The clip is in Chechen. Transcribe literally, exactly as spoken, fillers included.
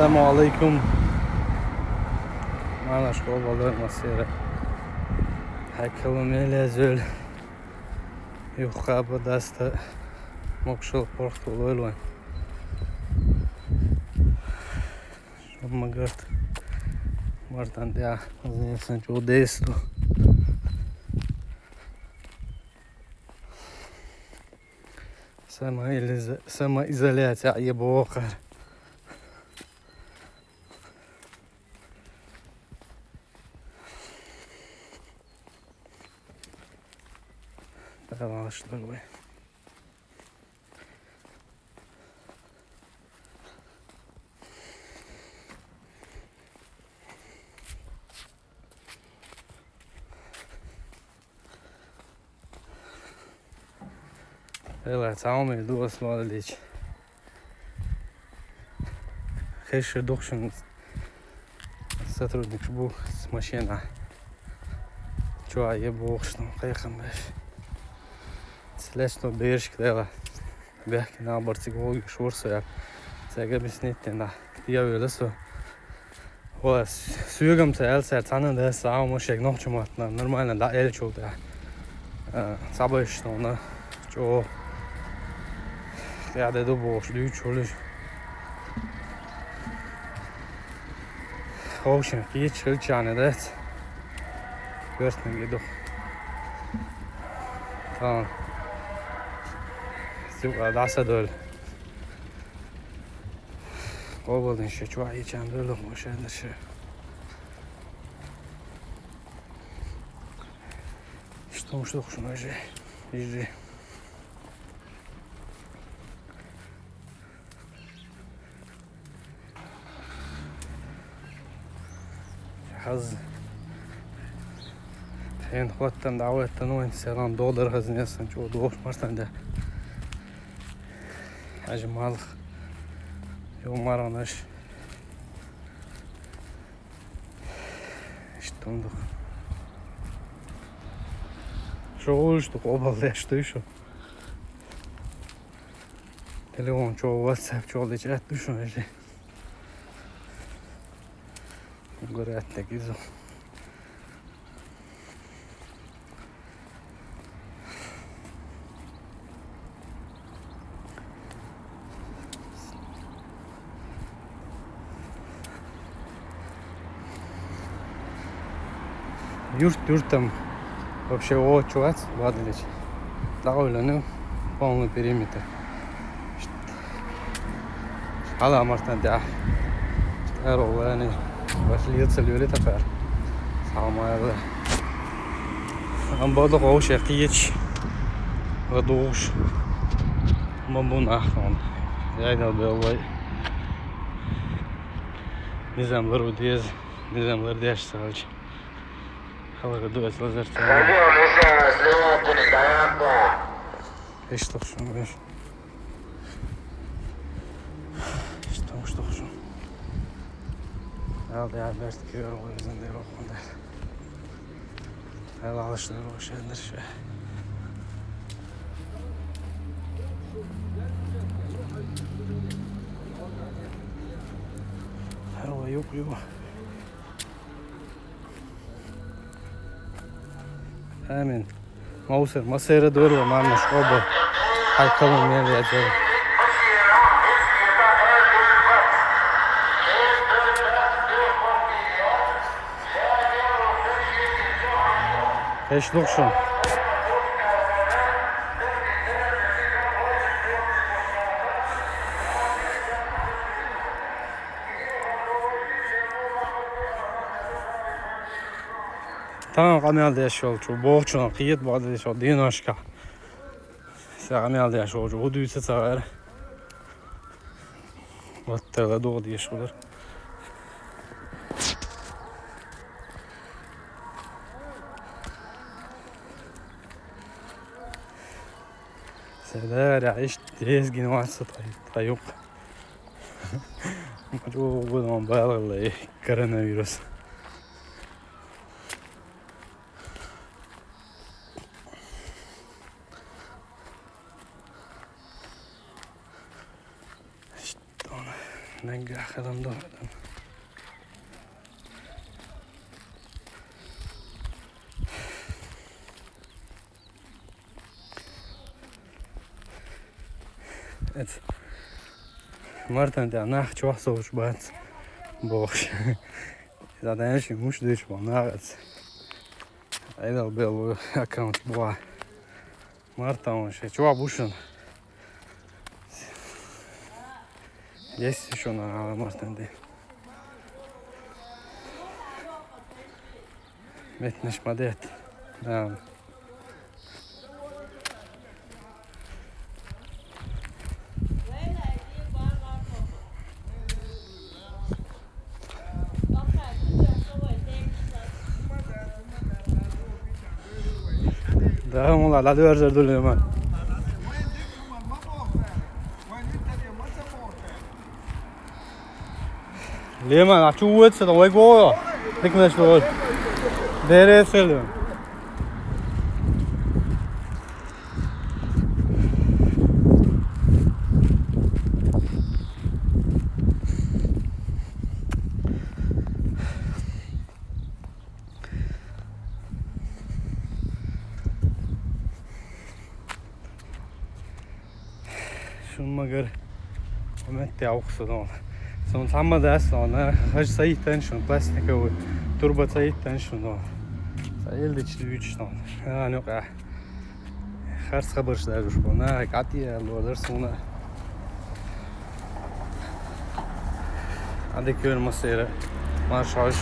Ассаламу алейкум. Марнаш къобалдар массера. Хьекъалу мелезул. Юхаба даста мокшул порт улуйлуан. Шумагарт. Мартан тя. Зесан чудесу. Самоизоляция ебокар. Давай, что ли? Элла, цаумил дуас лоалич. Хешир духшин сотрудник бу с машина. Чё, а ебу, что кайхам беш. След что береш кдела. Бяхки на борцик волги шурсу я. Цега беснит тенда. Я велесу. Ола сюгам ца элсер цана да сау мошек нохчуматна нормально да эл чулда. Сабай что на чо. Я да ду бош дю чулиш. Оушен кич хилчане да. Верстнеги дух. Тамам. Сюга даса доль. Къобалдин ше чуа ичан доль мошен ше. Что, что, что же? Иже. Хаз. Хен хоттан даветтан ойн селан доллар хазынесан чо доллар мартан да. Ажмалх. Ё маранаш. Иштундук. Шо уштук обалдеш душу. Телефон чо, WhatsApp чо лечат душу эже. Горят так изо. Юрт, юртам вообще о чуац бадылич. Дагойланы полный периметр. Ала мартан да. Эр оланы башлица люли тапар. Самая. Ам боду хоуш я киеч. Радуш. Мамбун ахтон. Яйдал беллай. Низамлар удез. Низамлар деш салч. Халгы дуэс лазар. Эш тохшун эш. Эш тохшун. Ал да берт көр ол изен де окунда. Ал алышны ошендер ше. Ала юк юк. Амин. Маусер, масера дуэла манна шкоба. Хакалу мел я дуэла. Эш лукшун. Тан къамел деш ол чу, болчун къиет бады деш ол динашка. Се къамел деш ол чу, удуйса цагар. Вот тела догу деш олар. Седер я иш тез гинватса таюк. Мачу гудман байлгылай коронавирус. Что он? Нагахь хилан ду. Эц. Мартан тӀа нах чохь совцуш бац бохуш. Иза дайша муш дуьйцуш бо нах эц. Айдал бел аккаунт бо. Мартан ши чохь бу шуна. Есть шуна Мартан де. Меттанаш ма детта. Да. Да, мула, ладуьрзар ду лема. Лема, а чу вуьйцу дан вай го? Дикнаш вуьйцу. Дересел. Шун магар метте авхса дон. Сон самма дас дон. Хаж сайтан шун пластиковый турба сайтан шун дон. Саил дич дүүч дон. А, ну ка. Харс хабарш даьлуш бу. На, кати ло дар суна. Ади көр масера. Марш хаж.